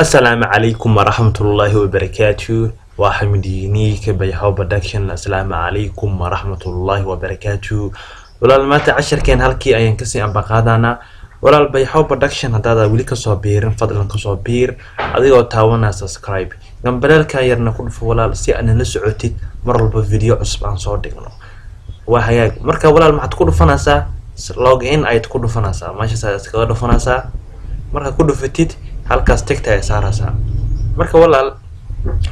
Asalaamu calaykum waraxmatullaahi wabarakaatu. Waa Xamdiiniika Bayxo Production. Asalaamu calaykum waraxmatullaahi wabarakaatu. Walaal, maanta casharkeen halkii ayaan kasii ambaqaadanaa. Walaal, Bayxo Production haddaad weli kasoo biirin, fadlan kasoo biir adigoo taawanaa subscribe, gambaleelka yarna ku dhufo, walaal, si aad nala socotid mar walba video cusub aan soo dhigno. Waa hagaag. Marka walaal, maxaad ku dhufanaysaa? Log in ayaad ku dhufanaysaa, meeshaas ayaad iskaga dhufanaysaa. Markaad ku dhufatid, halkaas tickta ay saaraysaa. Marka walaal,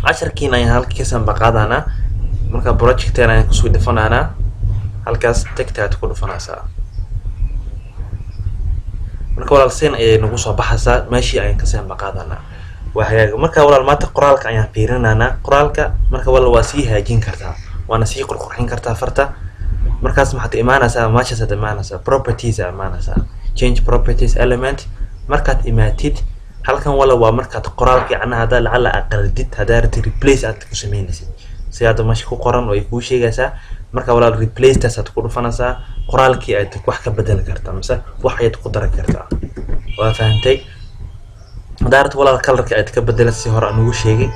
casharkiina ayaan halka kasii ambaqaadanaa. Marka projecten ayaan kusoo dhufanaanaa, halkaas tickta ayaad ku dhufanaysaa. Marka walaal, sin ayay nagu soo baxaysaa, meeshii ayaan kasii ambaqaadanaa. Waa hagaag. Marka walaal, maanta qoraalka ayaan fiirinaynaa, qoraalka. Marka walaal, waa sii hagaajin kartaa, waana sii qurqurxin kartaa farta. Markaas maxaad imaanaysaa? Meeshaasaad imaanaysaa, properties aa imaanaysaa, change properties element. Markaad imaatid halkan walaal, waa markaad qoraalka yacnaha haddaa lacala aad qaldid, haddaa rabtid replace aad ku sameynaysid, si hadda meesha ku qoran oo ay kuu sheegaysaa. Marka walaal, replace aad ku dhufanaysaa, qoraalkii aad wax ka bedeli kartaa mise wax ayaad ku dari kartaa. Waa fahantay? Haddaa rabtid walaal, colorka aad ka bedelaysa, si hore aan ugu sheegay,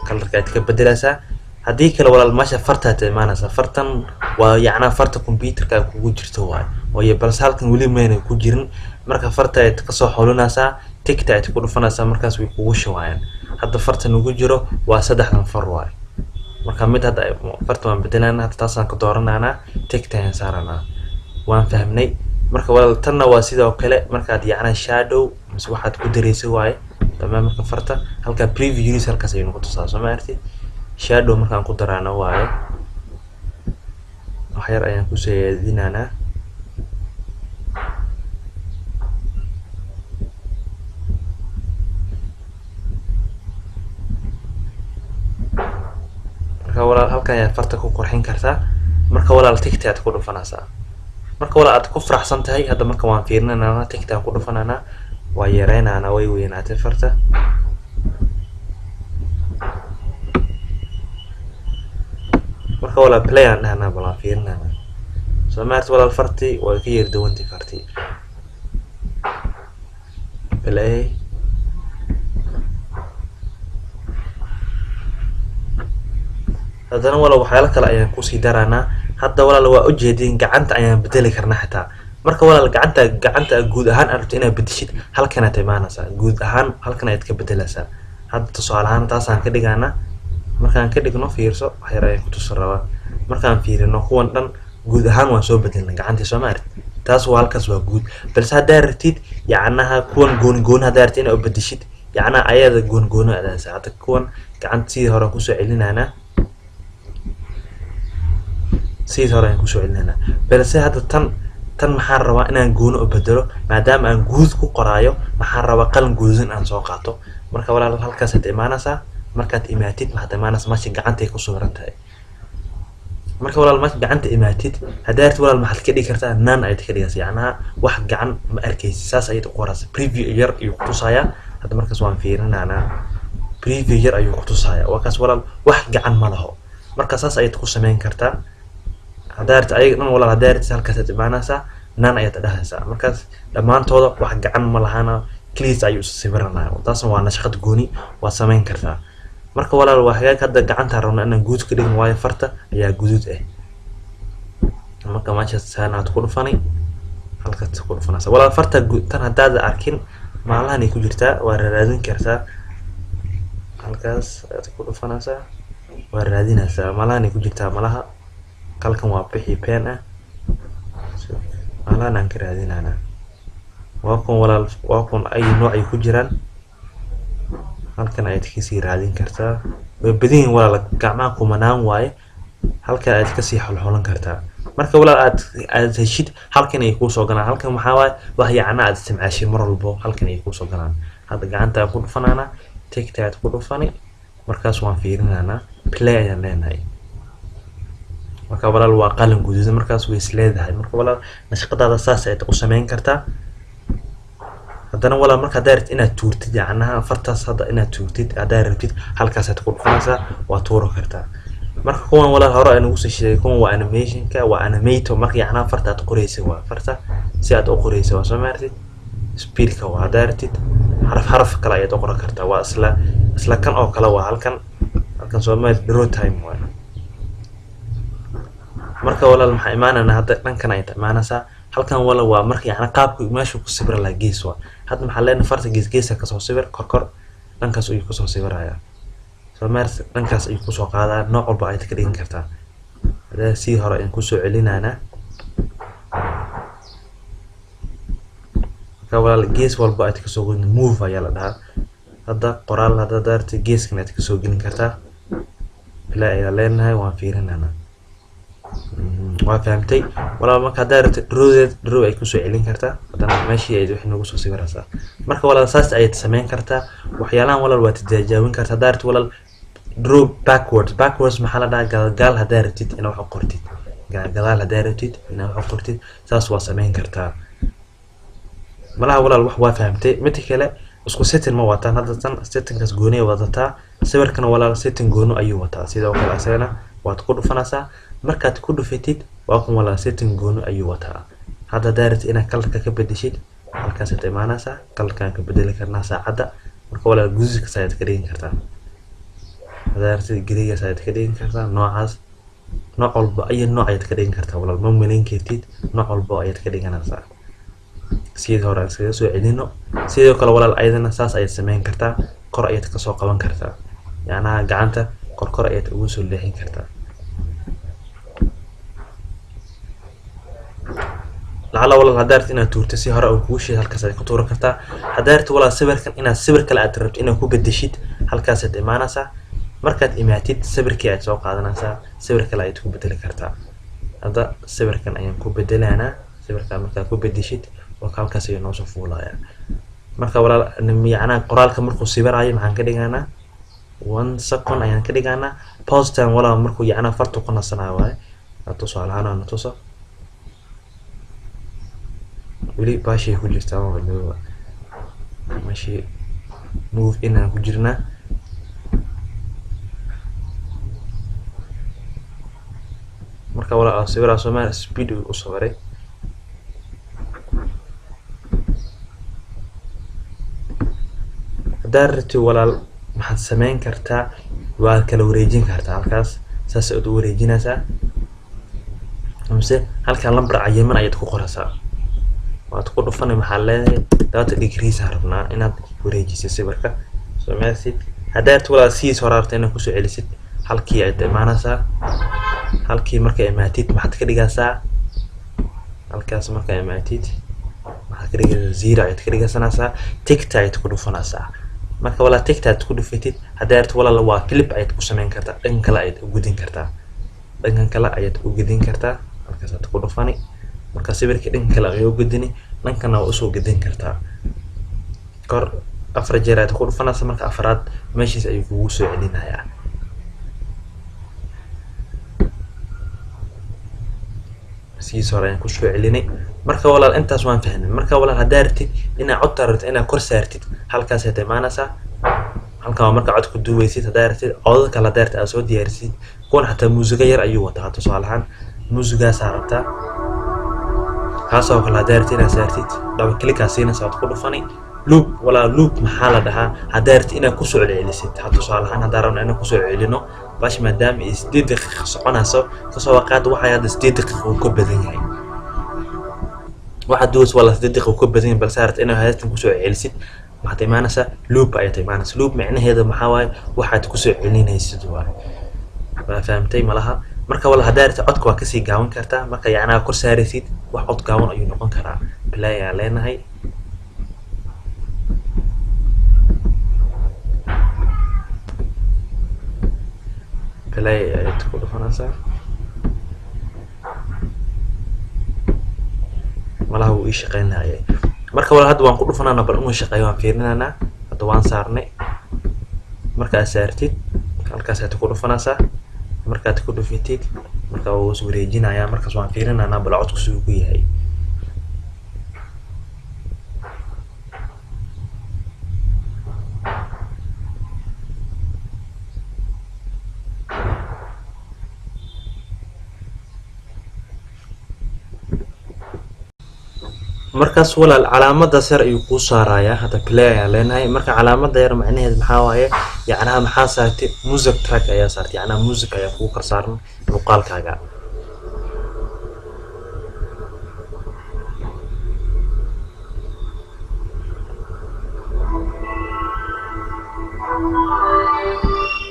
colorka aad ka bedelaysaa. Haddii kale walaal, meesha fartaad imaanaysaa. Fartan waa yacnaa farta computerka kugu jirto waayo waayo, balse halkan weli mayna ku jirin. Marka farta ayaad kasoo xolinaysaa, tickta ayaad ku dhufanaysaa, markaas way kugu shubayaan. Hadda farta nagu jiro waa saddexdan far waayo. Marka mid hadda farta waan bedelanaa, hadda taasaan ka doorananaa, tickta ayaan saaranaa. Waan fahmnay. Marka walaal, tanna waa sidoo kale, markaad yacnaa shadow mise waxaad ku dareysa waaye. Tamaam. Marka farta halka preview units halkaas ayay nagu tusaa, soo ma aragtid? Shadow markaan ku daraano waaye, wax yar ayaan kusoo yeedinaanaa. Marka walaal, halkan ayaad farta ku qurxin kartaa. Marka walaal, tickta aad ku dhufanaysaa. Marka walaal, aad ku faraxsan tahay hadda. Marka waan fiirinanaa, tickta aan ku dhufananaa, waa yareynaanaa, way weynaatay farta. Marka walaal, play aan dhahnaa, bal waan fiirinanaa. Soo maarta walaal, fartii way ka yar duwantay fartii. Play. Haddana walaal, waxyaalo kale ayaan kusii daranaa. Hadda walaal, waa ujeedin, gacanta ayaan bedeli karnaa xitaa. Marka walaal, gacanta guud ahaan aad rabto inaad bedeshid, halkanaad imaanaysaa, guud ahaan halkan ayaad ka bedelaysaa. Hadda tusaale ahaan taasaan ka dhigaanaa. Markaan ka dhigno, fiirso, wax yar ayaan kutusi rabaa. Markaan fiirino kuwan dhan, guud ahaan waan soo bedelnay gacantii, soo ma aragtid? Taas waa halkaas, waa guud. Balse haddaa rabtid yacnaha kuwan gooni gooni, haddaa rabtid inaad ubedeshid, yacnaha ayada gooni gooni aadaysa. Hadda kuwan gacanta sidii hore aan kusoo celinaanaa, sidii hore ayaan kusoo celinanaa. Balse hadda tan maxaan rabaa inaan gooni u bedelo, maadaama aan guud ku qoraayo? Maxaan rabaa? Qalin gududan aan soo qaato. Marka walaal, halkaasaad imaanaysaa. Markaad imaatid, maxaad imaanaysaa? Meesha gacantay ku sawiran tahay. Marka walaal, meesha gacanta imaatid, haddaa rabtid walaal, maxaad ka dhigi kartaa? None ayaad ka dhigaysaa, yacnaha wax gacan ma arkaysid, saas ayaad u qoraysaa. Preview yar ayuu kutusayaa hadda. Markaas waan fiirinaanaa, preview yar ayuu kutusayaa. Waa kaas walaal, wax gacan ma laho. Marka saas ayaad ku sameyn kartaa haddaa rabtid ayaga dhan. Walaal, haddaa rabtid, halkaasaad imaanaysaa, none ayaad dhahaysaa. Markaas dhammaantooda wax gacan ma lahana, keliis ayuu is sawiranaya. Taasna waa nashqad gooni, waad sameyn kartaa. Marka walaal, waa hagaag. Hadda gacantaan rabna inaan guud ka dhigno, waayo farta ayaa guduud ah. Marka meeshaas saan aad ku dhufanay, halkaas ku dhufanaysa walaal. Farta tan haddaad arkin, maalahan ay ku jirtaa, waa raadin kartaa. Halkaas ayaad ku dhufanaysaa, waa raadinaysaa, malahan ay ku jirtaa. Malaha halkan waa bixi pen ah, malahan aan ka raadinanaa. Waa kun walaal, waa kun, ay nooc ay ku jiraan. Halkan ayaad kasii raadin kartaa, way badan yihiin walaal, gacmaha kumanaan waaye. Halkan ayaad kasii xulxulan kartaa. Marka walaal, aad heshid, halkan ay kuusoo galaan. Halkan maxaa waaye? Wax yacna aad isticmaashay mar walbo, halkan ay kuusoo galaan. Hadda gacanta aan ku dhufanaanaa, tickta ayaad ku dhufani. Markaas waan fiirinaanaa, play ayaan leenahay. Marka walaal, waa qalin guduudan, markaas way is leedahay. Marka walaal, nashqadaada saas ayaad u sameyn kartaa. Haddana walaal, marka haddaa rabtid inaad tuurtid, yacnaha fartaas hadda inaad tuurtid haddaa rabtid, halkaasaad ku dhufanaysaa, waa tuuri kartaa. Marka kuwan walaal, hore aan ugu soo sheegay, kuwan waa animationka, waa animator. Marka yacnaha farta aad qoraysa, waa farta si aad u qoraysa, waa soo maartid. Speedka waa haddaa rabtid Xaraf xaraf kale ayaad u qoran kartaa. Waa isla kan oo kale, waa halkan Soomaali draw time waay. Marka walaal, maxaa imaanayna hadda? Dhankan ayaad imaanaysaa. Halkan walaal waa marka yacni qaabka meesha ku sawiri lahaa gees waa. Hadda maxaa leenahay? Farta gees geesa kasoo sawir, kor kor dhankaas ayuu kusoo sawirayaa. Soomaali dhankaas ayuu kusoo qaadaa. Nooc walba ayaad ka dhigan kartaa. Hadaa sii hore ayaan kusoo celinaynaa. Marka walaal, gees walba aad kasoo gelin, move ayaa la dhahaa. Hadda qoraal hadda daarta geeskan aad kasoo gelin kartaa. Play ayaa leenahay, waan fiirinaynaa. Waa fahamtay walaal. Marka haddaa rabto drawdeed, draw ay kusoo celin kartaa. Haddana meeshii ay waxay noogu soo sawiraysaa. Marka walaal, saas ayaad sameyn kartaa. Waxyaalahan walaal waa tijaabin kartaa. Haddaa rabtid walaal draw backwards, backwards maxaa la dhahaa? Gadaal haddaa rabtid inaad wax u qortid, gadaal haddaa rabtid inaad wax u qortid, saas waa sameyn kartaa. Malaha walaal wax waa fahamtay. Midka kale isku setting ma wataan. Hadda tan settingkaas gooni ay wadataa. Sawirkana walaal setting gooni ayuu wataa. Sidoo kale asagana waad ku dhufanaysaa. Markaad ku dhufatid, waa kun walaal, setting gooni ayuu wataa. Hadda haddaa rabtid inaad colorka ka bedeshid, halkaasaad imaanaysaa. Colorkaan ka bedeli karnaa saacadda. Marka walaal, guduudkaas ayaad ka dhigan kartaa. Haddaa rabtid greygaas ayaad ka dhigan kartaa. Noocaas, nooc walba ayo nooc ayaad ka dhigan kartaa walaal. Ma malayn kartid, nooc walba ayaad ka dhiganaysaa. Sidii hore aan iskaga soo celino. Sidoo kale walaal, ayadana saas ayaad sameyn kartaa. Kor ayaad kasoo qaban kartaa, yacnaha gacanta kor kor ayaad ugu soo leexin kartaa. Lacala walaal haddaa rabtid inaad tuurto si hore uu kugu shiid, halkaas ayaad ku tuuran kartaa. Haddaa rabtid walaal sawirkan inaad sawir kale aad rabto inaad ku bedeshid, halkaasaad imaanaysaa. Markaad imaatid, sawirkii ayaad soo qaadanaysaa, sawir kale ayaad ku bedeli kartaa. Hadda sawirkan ayaan ku bedelaynaa. Sawirkan markaad ku bedeshid, waa halkaas ayuu noosoo fuulaya. Marka walaal, yacnaha qoraalka markuu sawirayo maxaan ka dhiganaa? 1 second ayaan ka dhiganaa. Pause time walaal markuu yacnaha fartu ku nasanayo waaye. Tusaale ahaan aan tuso, weli baashay ku jirtaa ma meeshii move in aan ku jirnaa. Marka walaal sawiraa Soomaali speed uu u sawiray. Haddaad rabtid walaal, maxaad sameyn kartaa? Waad kala wareejin kartaa. Halkaas saas ayaad u wareejinaysaa, mise halkan lambar cayiman ayaad ku qoraysaa, waad ku dhufani. Maxaa leedahay? 30 degrees aan rabnaa inaad wareejisid sawirka, soo maartid. Haddaad rabtid walaal sidiis hore rabta inaad kusoo celisid, halkii ayaad imaanaysaa. Halkii markaa imaatid, maxaad ka dhigaysaa? Halkaas markaa imaatid, maxaad ka dhigaysaa? 0 ayaad ka dhigaysanaysaa. Tickta ayaad ku dhufanaysaa. Marka walaal tickta aad ku dhufatid, haddaad rabtid walaal waa flip ayaad ku sameyn kartaa. Dhankan kale ayaad u gudin kartaa, dhankan kale ayaad u gudin kartaa. Halkaasaad ku dhufani. Marka sawirka dhankan kale ayaa u gudini, dhankana waa usoo gudin kartaa. Kor afar jeer ayaad ku dhufanaysaa. Marka afraad meeshiis ayuu kugu soo celinayaa. Sidiis hore ayaan kusoo celinay. Marka walaal, intaas waan fahnay. Marka walaal, haddaa rabtid inaad codta rabtid inaad kor saartid, halkaasaad imaanaysaa. Halkan waa marka cod ku duweysid. Haddaa rabtid codad kale, haddaa rabtid aad soo diyaarisid, kuwan xataa muusiga yar ayuu wataa. Tusaale ahaan muusigaasaa rabtaa, kaasoo kale haddaa rabtid inaad saartid, double clickaa siinaysa, waad ku dhufani. Loop walaal, loop maxaa la dhahaa? Haddaa rabtid inaad kusoo celcelisid, ha tusaale ahaan haddaan rabno inaan kusoo celcelino bash, maadaama ay 8 daqiiqo soconayso, kasoo qaad waxay hadda 8 daqiiqo uu ka badan yahay. Waxaad duwaysa waa la 8 daqiiqo uu ka badan yahay, balse rabtid inaad heestan kusoo celcelisid, maxaad imaanaysaa? Loop ayaad imaanaysaa. Loop micnaheeda maxaa waaye? Waxaad kusoo celinaysid waaye. Waa fahamtay malaha. Marka walaal, haddaa rabtid codka waa kasii gaaban kartaa. Marka yacnaa kor saaraysid, wax cod gaaban ayuu noqon karaa. Play ayaan leenahay. Play ayaad ku dhufanaysaa. Malaha wuu ii shaqeyn lahayay. Marka walaal, hadda waan ku dhufanana, bal inuu shaqeeyo waan fiirinanaa. Hadda waan saarnay. Marka aad saartid, halkaas ayaad ku dhufanaysaa. Markaad ku dhufatid, marka wuu is wareejinayaa. Markaas waan fiirinanaa bal codku siduu ku yahay. Markaas walaal calaamadaas yar ayuu kuu saarayaa. Hadda play ayaan leenahay. Marka calaamada yar macnaheed maxaa waaye? Yacnaha maxaa saartay? Music track ayaa saartay, yacnaha music ayaa kugu kor saaran muuqaalkaaga.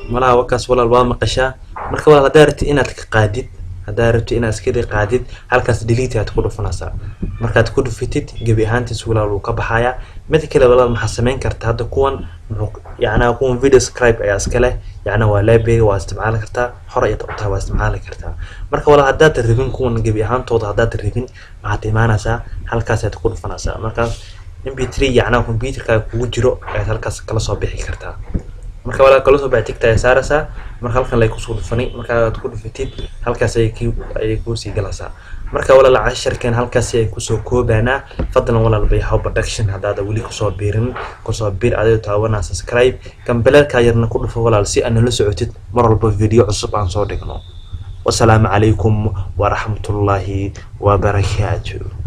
Malaha wakaas walaal, waa maqashaa. Marka walaal, haddaa rabtid inaad ka qaadid, haddaa rabtid inaad iska qaadid, halkaas delete aad ku dhufanaysaa. Markaad ku dhufatid, gebi ahaantiis walaal wuu ka baxayaa. Mid kale walaal, maxaa samayn karta hadda? Kuwan muxuu, yacnaa kuwan video scribe ayaa iska leh, yacnaa waa library, waa isticmaali kartaa, xor ayaad u tahay, waa isticmaali kartaa. Marka walaal, haddaad rabin kuwan gebi ahaantooda, haddaad rabin, maxaad imaanaysaa? Halkaas ayaad ku dhufanaysaa. Markaas MP3, yacnaa computerkaaga kugu jiro, ayaad halkaas kala soo bixi kartaa. Marka walaal kala soo baxay, tickta ayaa saaraysaa. Marka halkan lay kusoo dhufanay. Marka aad ku dhufatid, halkaas ayay kuusii galaysaa. Marka walaal, casharkan halkaasi ay kusoo koobaanaa. Fadlan walaal, Bayhaw Production haddaada weli kusoo biirin, kusoo biir adigoo taabanaa subscribe, gambaleelka yarna ku dhufo walaal, si aad nala socotid mar walba video cusub aan soo dhigno. Wasalaamu calaykum waraxmatullaahi wabarakaatu.